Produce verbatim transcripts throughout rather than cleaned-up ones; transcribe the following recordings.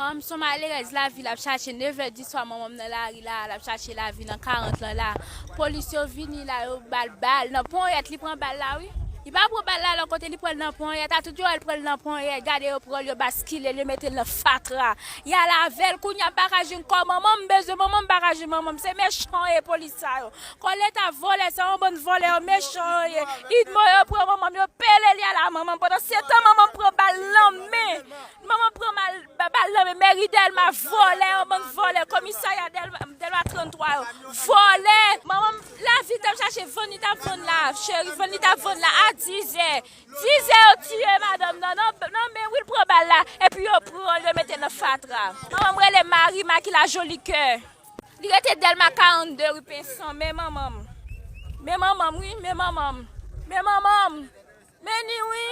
Manman m se yon malerèz lavi l ap chache, nevè di swa manman m nan lari la, l ap chache lavi nan karant lan la. Polis yo vini la, yo ba l bal nan ponyèt, li pran bal la wi. Li pa pran bal la lòt kote, li pran l nan ponyèt, a tout yo wè l pran l nan ponyèt, gade yo pran l, yo baskile l, yo mete l nan fatra. Y al avè l, kounye a m pa ka jwenn kò manman m, m bezwen manman m, m pa ka jwenn manman m, se mechan ye polis sa yo. Kò leta vòlè, se yon bann vòlè yo mechan yo ye. Idmo yo pran manman m, yo pele l, y al a manman m, pandan se tan manman m pran bal nan men. Manman pran mal, ba, bal nan men meri Dèlma, vòlè, yon bann vòlè, komisarya Dèlma, Dèlma trannntwa yo, vòlè. Manman m, lavi t ap chache, vann li t ap vann la, cheri, vann li t ap vann la, a dizè. Dizè yo tiye madanm nan, nan, nan men wi l pran bal la, epi yo pran l, yo mete l nan fatra. Manman m rele Mari Maki la Joli Kè. Li rete Dèlma karannde wi Pensan, men manman m. Men manman m wi, men manman m. Men manman m. Men ni wi,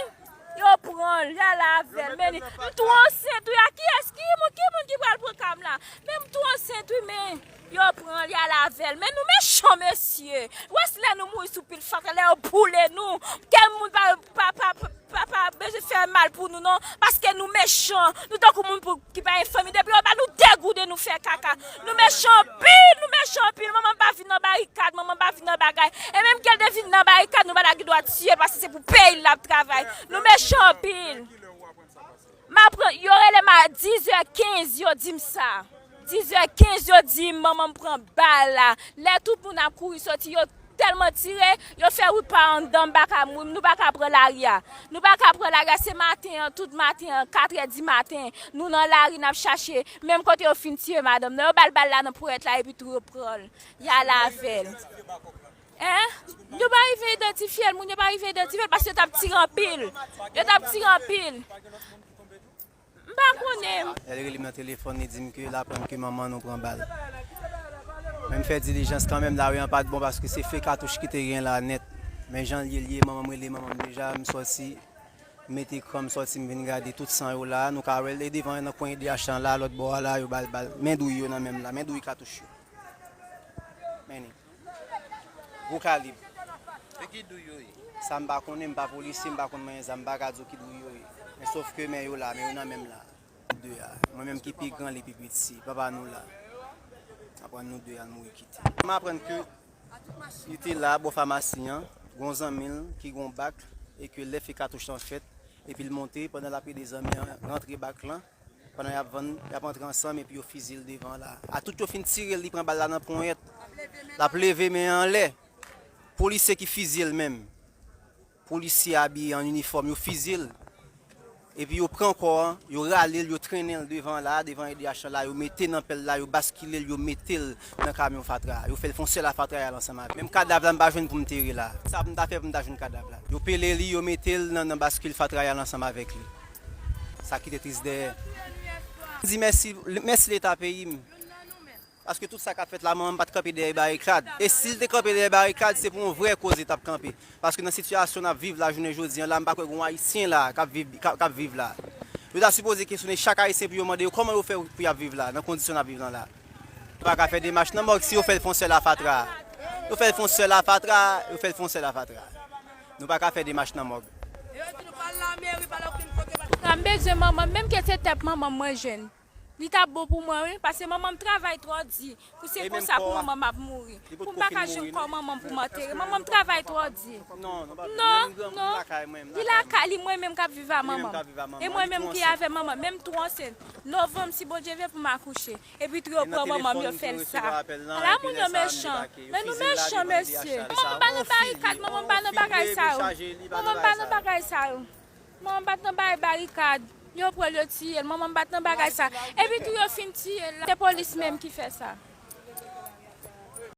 yo pran l, y al avè l, men ni. M tou ansent wi, a kiyès, ki moun, ki moun ki pral pran ka m la? Men m tou ansent wi, men yo pran l, y al avè l. Men nou mechan mesye. Ou wè si lè nou mouri sou pil fatra, lè yo boule nou, kè moun pa, pa, pa, pa, pa bezwen fè mal pou nou non, paske nou mechan. Nou tankou moun pou, ki pa gen fanmi, depi yo ba nou degouden nou fè kaka. Nou mechan anpil, nou mechan anpil. Manman m pa vin nan barikad, manman m pa vin nan bagay. E menm ke l te vin nan barikad, nou pa ta gen dwa tiye l, paske se pou peyi l l ap travay. Nou mechan anpil. M aprann, yo rele m a dizè kenz, yo di m sa. Dizè kenz, yo di m manman m pran bal la. Lè tout moun ap kouri soti, yo tèlman tire, yo fè wout pa anndan, m pa ka mouri, nou pa ka pran lari a. Nou pa ka pran lari a, se maten an, tout maten an, katrè di maten, nou nan lari, n ap chache, menm kote yo fin tiye madanm nan, yo ba l bal la nan ponyèt la, epi tou yo pran l, y al avè l. Hein? Yo pa rive idantifye l, moun yo pa rive idantifye l, paske yo t ap tire anpil. Yo t ap tire anpil. M pa konnen. Lè l rele m nan telefòn, li di m ke l aprann ke manman nou pran bal. Men m fè dilijans kanmenm, lari an pa t bon paske se fe katouch ki te gen la nèt. Men jan l ye, l ye, manman m rele manman m deja, m sòti, m mete kran m sòti, m vin gade tout san yo la, nou ka wè l devan nan kwen E D H lan la, lòt bò a la, yo ba l bal. Men douy yo nan men m la, men douy katouch yo. Men ni. Gwo kalib. E ki douy yo ye? Sa m pa konnen, m pa polisye, m pa konn manyen zam, m pa ka di w ki douy yo ye. Men sof ke men yo la, men yo nan men m la. De a. Mwen menm ki pi gran, li pi piti. Papa nou la. Aprann nou de a, nou mouri kite. M aprann ke li te la, bò famasi an, gon zanmi l ki gon bak, e ke lè fe katouch lan fèt, epi l monte, pandan l ap ede zanmi an rantre bak lan, pandan y ap vann, y ap antre ansanm epi yo fiziye l devan la. A tout yo fin tire l, li pran bal la nan ponyèt. L ap leve men an anlè. Polisye ki fiziye l menm. Polisye abiye an inifòm, yo fiziye l. Epi yo pran kò an, yo rale l, yo trennen l devan la, devan E D H la, yo mete nan pèl la, yo baskile l, yo mete l nan kamyon fatra. Yo fè l fè yon sèl a fatra y al ansanm avè l. Menm kadav la, m pa jwenn pou m tere la. Sa pou m ta fè pou m ta jwenn kadav la? Yo pele li, yo mete l nan, nan baskil fatra y al ansanm avèk li. Sa kite tris dèyè. M di mèsi, mèsi Leta peyi m. Paske tout sa k ap fèt la, manman m pa t kanpe dèyè barikad. E si l te kanpe dèyè barikad, se pou yon vrè koze t ap kanpe. Paske nan sitiyasyon n ap viv la, jounen jodi an la, m pa kwè gen yon Ayisyen la k ap viv, k ap, k ap viv la. Yo ta sipoze kesyone chak Ayisyen pou yo mande yo kòman yo fè pou y ap viv la, nan kondisyon n ap viv lan la. Yo pa ka fè demach nan mòg si yo fè l fè yon sèl a fatra. Yo fè l fè yon sèl a fatra, yo fè l fè yon sèl a fatra. Nou pa ka fè demach nan mòg. Sa m bezwen manman m, menm ke se tèt manman m mwen jwenn. Li t ap bon pou mwen, wi, paske manman m travay twò di pou se konsa pou manman m ap mouri. Pou m pa ka jwenn kò manman m pou m antere. Manman m travay twò di. Non, non, li lakay li, mwen menm k ap viv a manman m. E mwen menm ki avè manman m, menm tou ansent. Novanm, si Bondye vle, pou m akouche. Epi tou yo pran manman m, yo fè l sa. Ala moun yo mechan. Men nou mechan, mesye. Manman m pa nan barikad, manman m pa nan bagay sa yo. Manman m pa nan bagay sa yo. Manman m pa t nan bay barikad. Yo pran l, yo tiye l. Manman m pa t nan bagay sa. Epi tou yo fin tiye l la. Se polis menm ki fè sa.